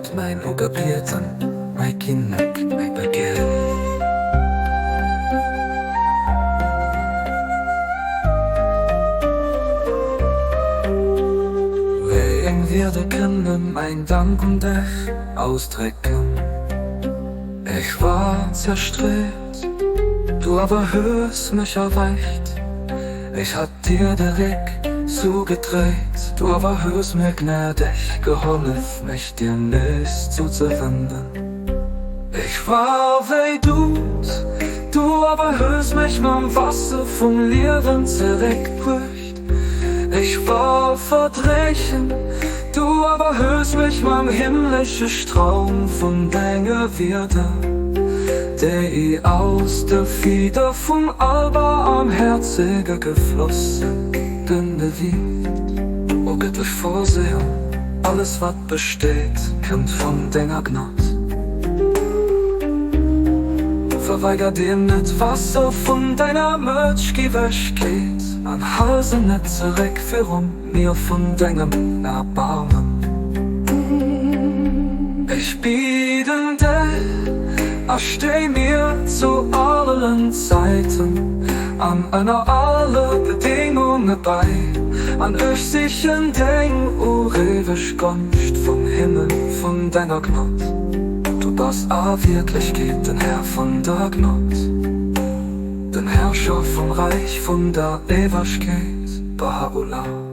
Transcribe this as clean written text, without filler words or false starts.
Gott mäin Ugebiet an mäi Kinnek mäi Begier. Wéi eng Wierder kënne mäin Dank un dech ausdrécken? Ech war zerstreet, du awer hues mech erwächt. Ech hat dir de Réck zougedréit, du awer hues mir gnädeg gehollef, mech dir nees zouzewenden. Ech war wéi dout, du awer hues mech mam Wasser vum Liewen zeréckbruecht. Ech war verdréchent, du awer hues mech mam himmlesche Stroum vun denge Wierder, déi aus de Fieder vum Allbarmhäerzege gefloss sinn, gewieft. O gëttlech Vorsehung, alles wat besteet, kënnt vun denger Gnod. Verweiger dir net d'Waasser vun deiner Mëtschgiewegkeet an hal se net zeréck virum mir vun dengem Erbarmen. Ech bieden dech a stéi mir zu allen Zäiten an ënner alle Bedéngunge bei, an ech sichen deng uréiweg Gonscht vum Himmel, vun denger Gnod. Du bass a Wierklechkeet den Här vun der Gnod, den Herrscher vum Räich vun der Éiwegkeet. Baha'u'llah.